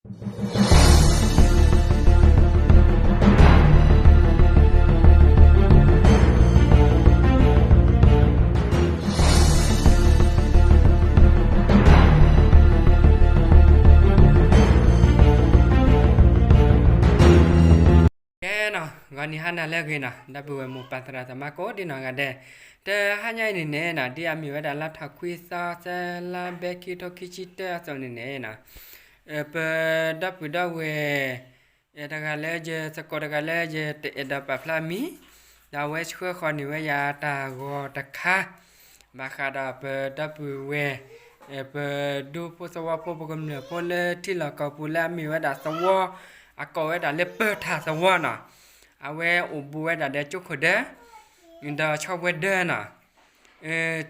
ကဲနီၤ, ဂီၤနံၤဟါနၤလၢအဂ့ၤနီၤ, ဒီပုၢ်ဝဲၢ်မိၢ်ပၢ်သရၣ်သမါကိးဒံနီၢ်ဂၤဒဲး, တဟါညါအံၤန့ၣ်န့ၣ်နီၤ, ဒ်အမ့ၢ်ဝဲဒၣ်လါထီၣ်ခွံသီ သၢလါဘဲခံထိခံဆံတၢအသိးန့ၣ်န့ၣ်နီၤ, ပဒီပုၢ်ဒီဝဲၢ် တဂၤလၢယသကိးတဂၤလၢယတအဲၣ်ဒိးပာ်ဖျါအမံၤ, ဒီးအဝဲဆှၢဃီၤန့ၢ်ဝဲယၤတၢ်ဂီၤတခါ, ဘၣ်ဃးဒီးပဒီပုၢ်ဝဲၢ် ပဒူဖိသဝီဖိ ပကမျၢၢ်ဖိလၢထံလီၢ်ကီၢ်ပူၤလၢအမ့ၢ်ဝဲဒၣ်သဝီ, အကိးဝဲဒၣ်လၢပၢၢ်ထၣ်သဝီနီၤ, အဝဲအိၣ်ဘူးဝဲဒၣ်ဒီးကၠိခိၣ်ဒၢ ဒီးဆီဝဲဒၢနီၤ,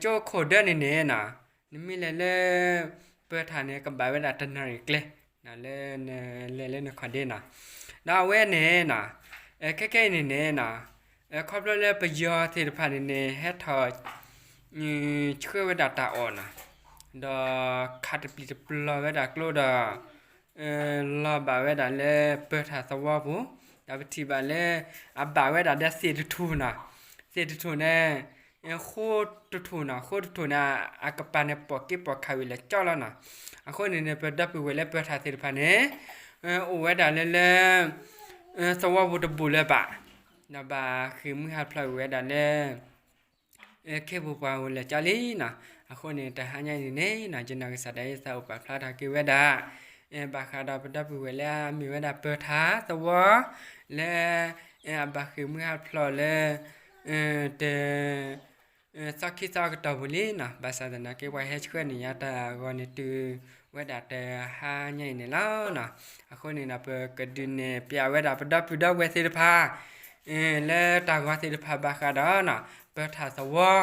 ကၠိခိၣ်ဒၢန့ၣ်န့ၣ်နီၤ, နမ့ၢ်လဲၤလၢပၢၢ်ထၣ်န့ၣ် ကဘၣ်ဝဲဒၣ်တနၣ်ရံၣ်ကျဲ လၢနလဲၤလၢနခီၣ်ဒ့နီၤ, ဒီးအဝဲန့ၣ်နီၤ, ခဲကနံၣ်အံၤန့ၣ်န့ၣ်နီၤ, ခီဖျိလၢပယီၤသ့ၣ်တဖၣ်န့ၣ်န့ၣ် ဟဲထီၣ် ဆှၢဝဲဒၣ်တၢ်အီၣ်နီၤ, ဒီးခးတပျံၤတပျီၤဝဲဒၣ်ကျိဒီး လီၤဘၣ်ဝဲဒၣ်လၢပၢၢ်ထၣ်သဝီပူၤ, ဒီးပထံၣ်ဘၣ်လၢ အဘၣ်ဝဲဒၣ်ဒီးသ့ၣ်တထူၣ်နီၤ, သ့ၣ်တထူၣ်န့ၣ် ဃိတထူၣ်နီၤ, ဃိတထူၣ်န့ၣ် အကပၤန့ၣ် ပိာ်က့ပိာ်ခးဝံၤလၢကၠီလီၤနီၤ, အဃိန့ၣ်န့ၣ် ပဒီပုၢ်ဝဲၢ်လၢပၢၢ်ထၣ်သ့ၣ်တဖၣ်န့ၣ် အိၣ်ဝဲဒၣ်လၢလၢ သဝီပူၤတဘူၣ်လၢၤဘၣ်, ဒီးဘၣ်ဃ့ၢ်မှံဟးဖျိးဝဲဒၣ်လၢ ခ့ပူၤပှၢ်ပူၤလၢၤကၠီလံနီၤ, အဃိန့ၣ် တဟါညါအံၤန့ၣ်န့ၣ်နီၤ, ယနီၢ်ကစၢ်ဒၣ်ယသးအိၣ်ပာ်ဖျါထီၣ်က့ၤဝဲဒၣ် ဘၣ်ဃးဒီးပဒီပုၢ်ဝဲၢ်လၢအမ့ၢ်ဝဲဒၣ်ပၢၢ်ထၣ်သဝီ လၢ အဘၣ်ဃ့ၢ်မှံဟးဖျိးလၢ တ သီခံသီအကတီၢ်ပူၤလံနီၤ, ဘၣ်ဆၣ်သနာ်က့ ပှၤဟဲဆှၢန့ၢ်ယၤတၢ်ဂီၤန့ၣ်တုၤဝဲဒၣ်တဟါညါအံၤန့ၣ်လီၤနီၤ, အဃိန့ၣ်ဒီး ပကဒုးနဲၣ်ဖျါဝဲဒၣ်ပဒီပုၢ်ဒီဝဲၢ်သ့ၣ်တဖၣ် လၢတၢ်ဂီၤသ့ၣ်တဖၣ်ဘၣ်ဃးဒီးနီၤ, ပၢၢ်ထၣ်သဝီ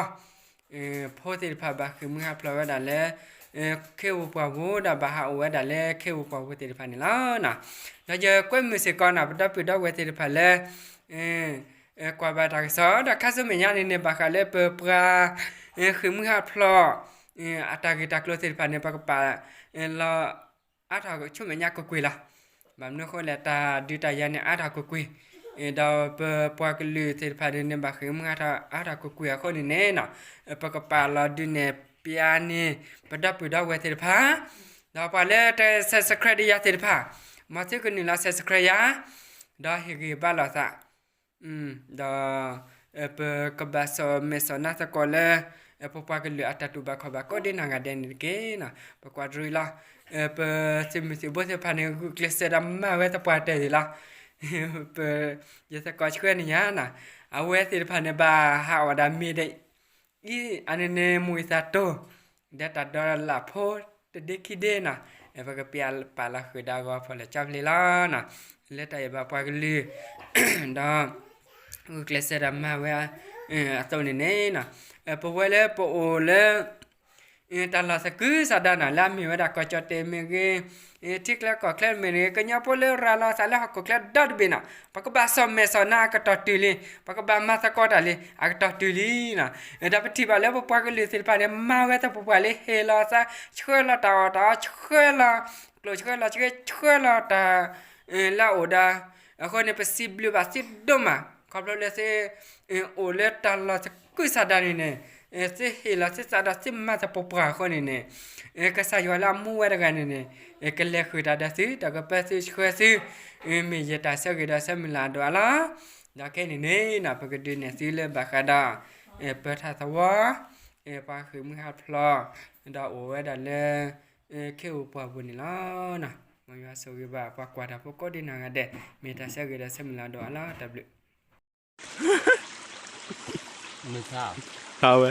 ဖိသ့ၣ်တဖၣ်ဘၣ်ဃ့ၢ်မှံဟးဖျိးဝဲဒၣ်လၢ ခ့ပူၤပှၢ်ပူၤ ဒီးဘၣ်ဟးအိၣ်ဝဲဒၣ်လၢခ့ပူၤပှၢ်ပူၤသ့ၣ်တဖၣ်န့ၣ်လီၤနီၤ, ဒီးယကွဲမုာ်စ့ၢ်ကီးနီၤ ပဒီပုၢ်ဒီဝဲၢ်သ့ၣ်တဖၣ်လၢ ကွၢ်ဘၣ်တၢ်ကစီၣ် ဒီးခါဆူမဲာ်ညါန့ၣ်န့ၣ် ဘၣ်ဃးလၢပပှၤ ဃ့ၢ်မှံဟးဖျိး အတၢ်ဂ့ၢ်တၢ်ကျိၤသ့ၣ်တဖၣ်န့ၣ် ပကပာ် လီၤ အါထီၣ်ဆူမဲာ်ညါကွ့ၢ်ကွ့ၢ်လီၤ. ဘၣ်မနုၤအဃိလဲၣ် တၢ်ဒုးတၢ်ယၤန့ၣ် အါထီၣ်ကွ့ၢ်ကွ့ၢ်, ဒီးပပှၤကလုာ်သ့ၣ်တဖၣ်န့ၣ်န့ၣ် ဘၣ်ဃ့ၢ်မှံဟးထီၣ်အါထီၣ်ကွ့ၢ်ကွ့ၢ်အဃိန့ၣ်န့ၣ်နီၤ, ပကပာ်လီၤဒုးနဲၣ်ဖျါန့ၢ် ပဒီပုၢ်ဒီဝဲၢ်သ့ၣ်တဖၣ်, ဒီးပှၤလၢတ subscribe ဒံးယၤသ့ၣ်တဖၣ်, မ်သုကနုာ်လီၤ subscribe ယၤ, ဒီးဟ့ၣ်ဂံၢ်ဘါလိာ်သး ဒီး ပကဘၣ်စီၣ်မဲာ်စီၣ်နါသကိးလၢ ပပှၤကလုာ်အတၢ်တူၢ်ဘၣ်ခီၣ်ဘၣ်ကိးဒံနီၢ်ဂၤဒဲးန့ၣ်တက့ၢ်နီၤ. ပကွၢ်တရံးလီၤ. ပသုးမုၢ်သံၣ်ဘိသ့ၣ်တဖၣ်န့ၣ် ဂုာ်ကျဲးစၢးဒီးမၤဝဲသပှၢ်တၢၢ်ဒံးလီၤ. ပ ယသကိးဆှၢန့ၢ်ယၤနီၤ, အဝဲသ့ၣ်တဖၣ်န့ၣ် ဘၣ်ဟးအီၣ်ဒၣ်မ့ၤဒီး အံၤ အန့ၣ်န့ၣ် မူၢ်အံသၣ်တိၢ် ဒီးတၢ်ဒိးလၣ်ဖိ တဒ့ခံဒ့နီၤ, ပကပာ်လီၤဃုာ်ဒီးအဂီၤဖီၣ်လၢကၠီဖျ့လီၤနီၤ, လၢတၢ်အဲၣ်ဘၣ်ပှၤကလုာ် ဒီး ဂုာ်ကျဲးစၢးဒီးမၤဝဲ အသိးန့ၣ်န့ၣ်နီၤ, ပဝဲလၢပအိၣ်လၢ တၢ်လီၢ်သကုၤဆးဒးနီၤ လၢအမ့ၢ်ဝဲဒၣ်ကီၢ်ကၠီၣ်တဲာ်မ့ၢ်ဂ့ၤ, ထံချၢကီၢ်ချၢမ့ၢ်ဂ့ၤ, ကညီဖိလၢရၤလီၤသးလၢဟီၣ်ခိၣ်ချၢဒီတဘ့ၣ်နီၤ, ပကဘၣ်စီၣ်မဲာ်စီၣ်နါအကတီၢ်တုၤလံ, ပကဘၣ်မၤသကိးတၢ်လံ အကတီၢ်တုၤလံနီၤ. ဒီးပထံၣ်ဘၣ်လၢပပှၤကလုာ်သ့ၣ်တဖၣ်န့ၣ် မၤဝဲသပှၢ်ပှၢ်လံ ဟ့ၣ်လီၤသး ဆှၢလီၤတၢ်အီၣ်တၢ်အီ ဆှၢလီၤ ကျိၣ်ဆှၢလီၤဆှၢ ဆှၢလီၤတၢ် လၢအအိၣ်ဒီး အဃိန့ၣ် ပစံးဘျုးဘၣ်သုဒိၣ်မး ခီဖျိလၢသု အိၣ်လၢတၢ်လီၢ်သကုၤဆးဒးန့ၣ်န့ၣ် သုဟ့ၣ်လီၤသုသးဒီးသုမၤသပှၢ်ပှၢ်အဃိန့ၣ်န့ၣ် ကစၢ်ယွၤလၢအမူဝဲတဂၤန့ၣ်န့ၣ် ကလဲၤဃုာ်တၢ်ဒီးသု ဒီးကပၢသုဆှၢသု မ့ၢ်ယတၢ်ဆၢဂ့ၤဒီးဆၢမုၢ်လၢ်အဒိၣ်အါလီၤ. ဒီးခဲအံၤန့ၣ်န့ၣ်နီၤ ပကဒုးနဲၣ်သုလၢဘၣ်ဃးဒီး ပၢထၢၣ်သဝီ ပှၤဃ့ၢ်မှံဟးဖျိး ဒီးအိၣ်ဝဲဒၣ်လၢ ခ့ပူၤပှၢ်ပူၤန့ၣ်လီၤ. မ်ယွၤဆိၣ်ဂ့ၤဘၣ်ပှၤကွၢ်တၢ်ဖိကိးဒံနီၢ်ဂၤဒဲး မ့ၢ်တၢ်ဆၢဂ့ၤဒီးဆၢမုၢ်လၢ်အဒိၣ်အါလီၤ. တၢ်ဘျုး မုၢ်ဆါ ထါဝဲ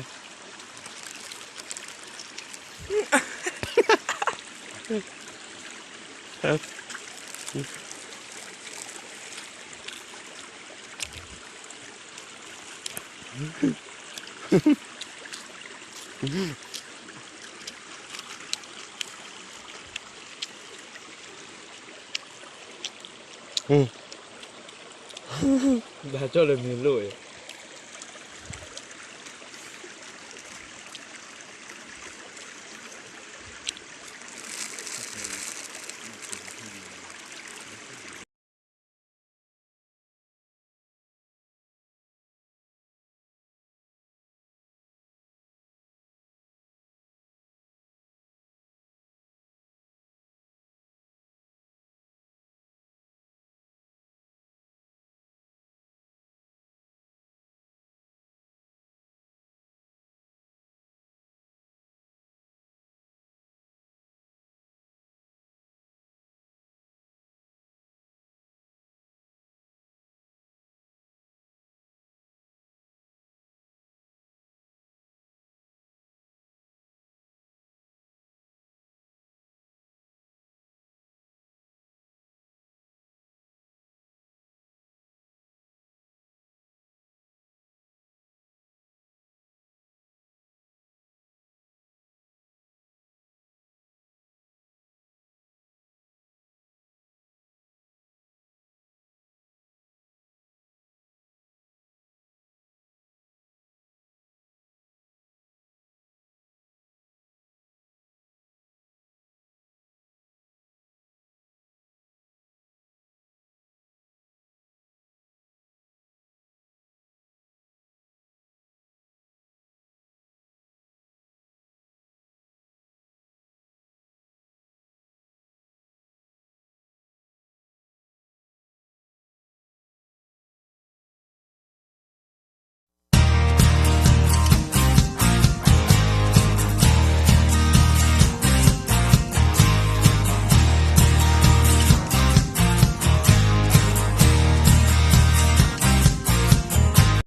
ဘၣ်ကၠီလၢမ့ၢ်လိၣ်